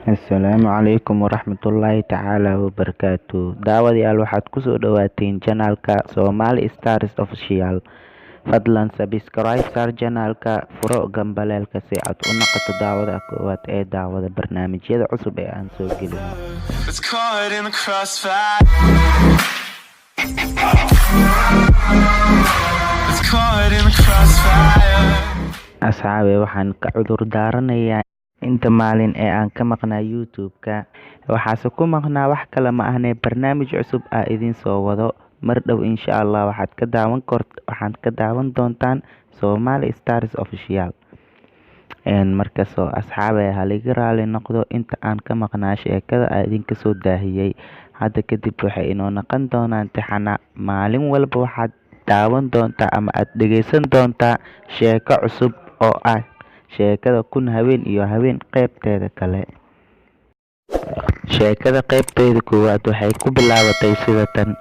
Asalaamu calaykum waraxmatullaahi tacaala wabarakaatu. Daawadayaal, waxaad kusoo dhawaateen channelka Somali Stars Official. Fadlan subscribe saar channelka, furo gambaleelka si aad u noqoto daawada koowaad ee daawada barnaamijyada cusub ee aan soo gelino. It's caught in the crossfire. It's caught in the crossfire. Asxaabe, waxaan ka cudur daaranayaa inta maalin ee aan ka maqnaa YouTube-ka. Waxaase ku maqnaa wax kale ma ahne, barnaamij cusub ah idiin soo wado mar dhow, insha Allah. Waxaad ka daawan doontaan Somali Stars Official. Markasoo asxaabe, haliga raali noqdo inta aan ka maqnaa sheekada aa idinka soo daahiyey. Hadda kadib waxay inoo noqon doonaan tixana. Maalin walba waxaad daawan doontaa ama aad dhegeysan doontaa sheeko cusub oo ah sheekada Kun Habeen iyo Habeen qeybteeda kale. Sheekada qeybteeda koowaad waxay ku bilaabatay sida tan.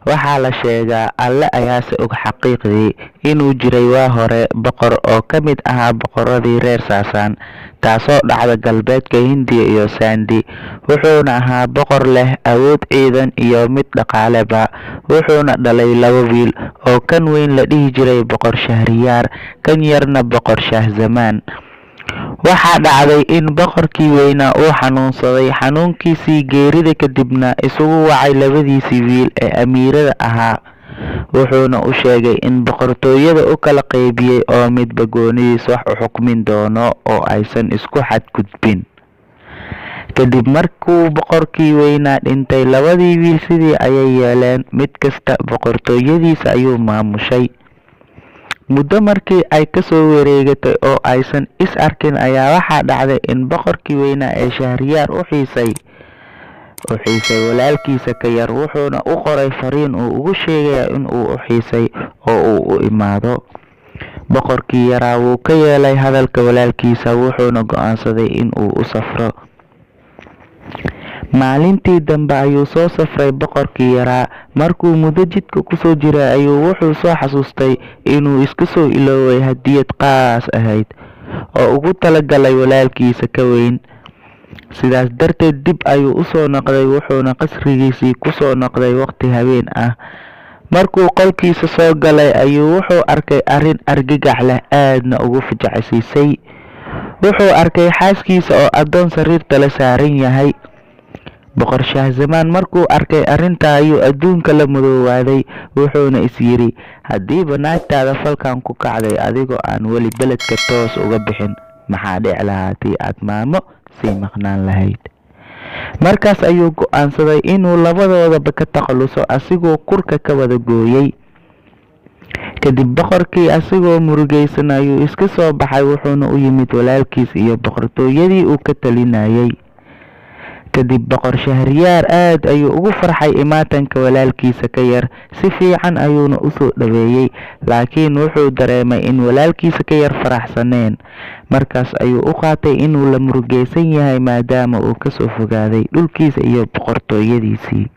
Waxaa la sheegaa, Alle ayaase og xaqiiqdii, inuu jiray waa hore boqor oo ka mid ahaa boqoradii reer Saasaan, taasoo dhacda galbeedka Hindiya iyo Sandi. Wuxuuna ahaa boqor leh awood ciidan iyo mid dhaqaaleba. Wuxuuna dhalay laba wiil, oo kan weyn la dhihi jiray Boqor Shahriyaar, kan yarna Boqor Shahzamaan. Waxaa dhacday in boqorkii weynaa uu xanuunsaday. Xanuunkiisii geerida kadibna isugu wacay labadiisii wiil ee amiirada ahaa, wuxuuna u sheegay in boqortooyada u kala qaybiyey oo midba goonidiis wax u xukmin doono oo aysan isku xadgudbin. Kadib markuu boqorkii weynaa dhintay, labadii wiil sidii ayay yeeleen. Mid kasta boqortooyadiisa ayuu maamushay. Muddo markii ay ka soo wareegatay oo aysan is arkin ayaa waxaa dhacday in boqorkii weynaa ee Shahriyaar u xiisay walaalkiisa ka yar, wuxuuna u qoray fariin uu ugu sheegayo in uu u xiisay oo uu u imaado. Boqorkii yaraa wuu ka yeelay hadalka walaalkiisa, wuxuuna go'aansaday in uu u safro. Maalintii dambe ayuu soo safray boqorkii yaraa. Markuu muddo jidka kusoo jiray ayuu wuxuu soo xasuustay inuu iska soo ilooway hadiyad qaas ahayd oo ugu talagalay walaalkiisa ka weyn. Sidaas darteed dib ayuu u soo noqday, wuxuuna qasrigiisii kusoo noqday waqti habeen ah. Markuu qolkiisa soo galay ayuu wuxuu arkay arrin argagax leh, aadna ugu fajacsiisay. Wuxuu arkay xaaskiisa oo addoon sariirta la saaran yahay. Boqor Shahzamaan markuu arkay arrintaa ayuu adduunka la madoowaaday, wuxuuna is yidhi, "Haddiiba naagtaada falkan ku kacday adigoo aan weli beledka toos uga bixin, maxaa dhici lahaa haddii aad maalmo sii maqnaan lahayd?" Markaas ayuu go'aansaday inuu labadoodaba ka takhaluso, asigoo kurka ka wada gooyay. Kadib boqorkii asigoo murugaysan ayuu iska soo baxay, wuxuuna u yimid walaalkiis iyo boqortooyadii uu ka talinayay. Kadib Boqor Shahriyaar aad ayuu ugu farxay imaatanka walaalkiisa ka yar, si fiican ayuuna u soo dhaweeyey, laakiin wuxuu dareemay in walaalkiisa ka yar faraxsaneen. Markaas ayuu u qaatay inuu la murugaysan yahay, maadaama uu kasoo fogaaday dhulkiisa iyo boqortooyadiisii.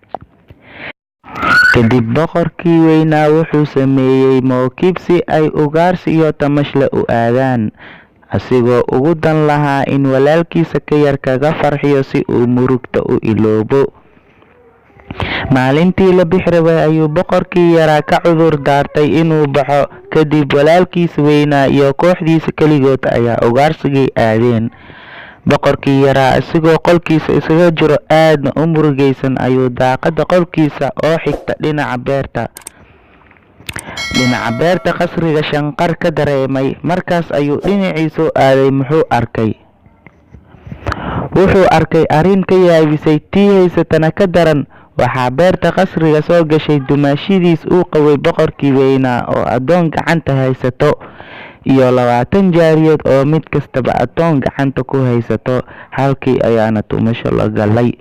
Kadib boqorkii weynaa wuxuu sameeyey mowkib si ay ugaarsi iyo tamashle u aadaan, asigoo ugu dan lahaa in walaalkiisa ka yar kaga farxiyo si uu murugta u iloobo. Maalintii la bixi rabay ayuu boqorkii yaraa ka cudur daartay inuu baxo. Kadib walaalkiis weynaa iyo kooxdiisa keligood ayaa ugaarsigii aadeen. Boqorkii yaraa isagoo qolkiisa isaga jiro, aadna u murugaysan, ayuu daaqada qolkiisa oo xigta dhinaca beerta qasriga shanqar ka dareemay. Markaas ayuu dhinacii soo aaday. Muxuu arkay? Wuxuu arkay arrin ka yaabisay, tii haysatana ka daran. Waxaa beerta qasriga soo gashay dumaashidiis uu qabay boqorkii weynaa oo addoon gacanta haysato, iyo 20 jaariyood oo mid kastaba addoon gacanta ku haysato. Halkii ayaana tumasho la galay.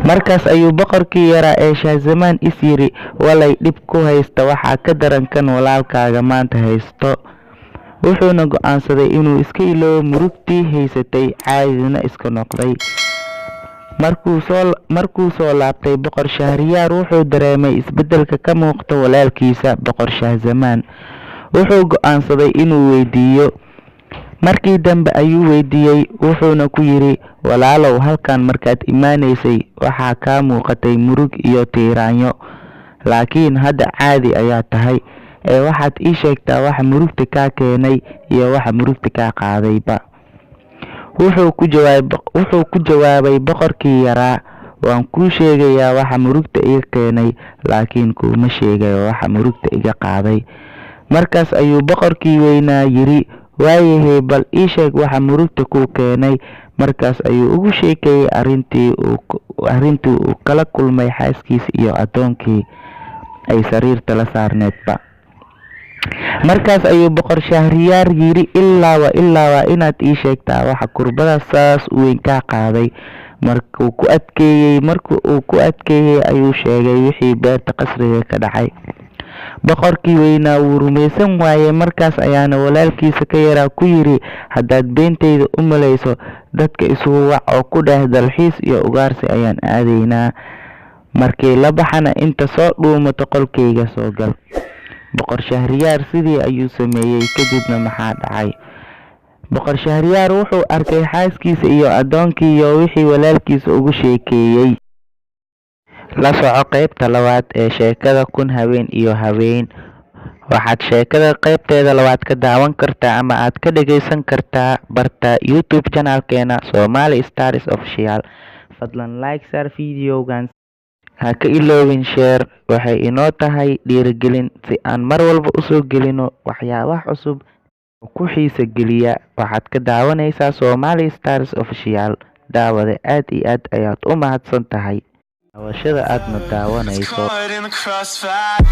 Markaas ayuu boqorkii yaraa ee Shahzamaan is yidhi, "Walay, dhib ku haysta waxaa ka daran kan walaalkaaga maanta haysto." Wuxuuna go'aansaday inuu iska iloobo murugtii haysatay, caadina iska noqday. Markuu soo laabtay Boqor Shahriyaar, wuxuu dareemay isbeddelka ka muuqda walaalkiisa Boqor Shahzamaan. Wuxuu go'aansaday inuu weydiiyo. Markii dambe ayuu weydiiyey, wuxuuna ku yidhi, "Walaalow, halkan markaad imaanaysay waxaa kaa muuqatay murug iyo tiiraanyo, laakiin hadda caadi ayaa tahay. Ee waxaad ii sheegtaa waxa murugta kaa keenay iyo waxa murugta kaa qaadayba." Wuxuu ku jawaabay boqorkii yaraa, "Waan kuu sheegayaa waxa murugta iga keenay, laakiin kuuma sheegayo waxa murugta iga qaaday." Markaas ayuu boqorkii weynaa yidhi, "Waayahay, bal ii sheeg waxa murugta kuu keenay." Markaas ayuu ugu sheekeeyey arrintii uu kala kulmay xaaskiisa iyo addoonkii ay sariirta la saarneedba. Markaas ayuu Boqor Shahriyaar yidhi, "Ilaa wa ilaa waa inaad ii sheegtaa waxa kurbada saas u weyn kaa qaaday." Markii uu ku adkeeyey ayuu sheegay wixii beerta qasriga ka dhacay. Boqorkii weynaa wuu rumaysan waayey. Markaas ayaana walaalkiisa ka yaraa ku yidhi, "Haddaad beentayda u malayso, dadka isugu wac oo ku dheh dalxiis iyo ugaarsi ayaan aadaynaa. Markii la baxana inta soo dhuumato qolkayga soo gal." Boqor Shahriyaar sidii ayuu sameeyey. Kadibna maxaa dhacay? Boqor Shahriyaar wuxuu arkay xaaskiisa iyo addoonkii iyo wixii walaalkiisa ugu sheekeeyey. La soco qaybta labaad ee sheekada Kun Habeen iyo Habeen. Waxaad sheekada qaybteeda labaad ka daawan kartaa ama aad ka dhageysan kartaa barta YouTube channelkeena Somali Stars Official. Fadlan like saar videogan, ha ka iloobin share. Waxay inoo tahay dhiirigelin si aan mar walba usoo gelino waxyaabaha cusub oo ku xiisa geliya. Waxaad ka daawanaysaa Somali Stars Official. Daawade, aad iyo aad ayaad u mahadsan tahay daawashada aadna It's daawanayso. caught in the crossfire.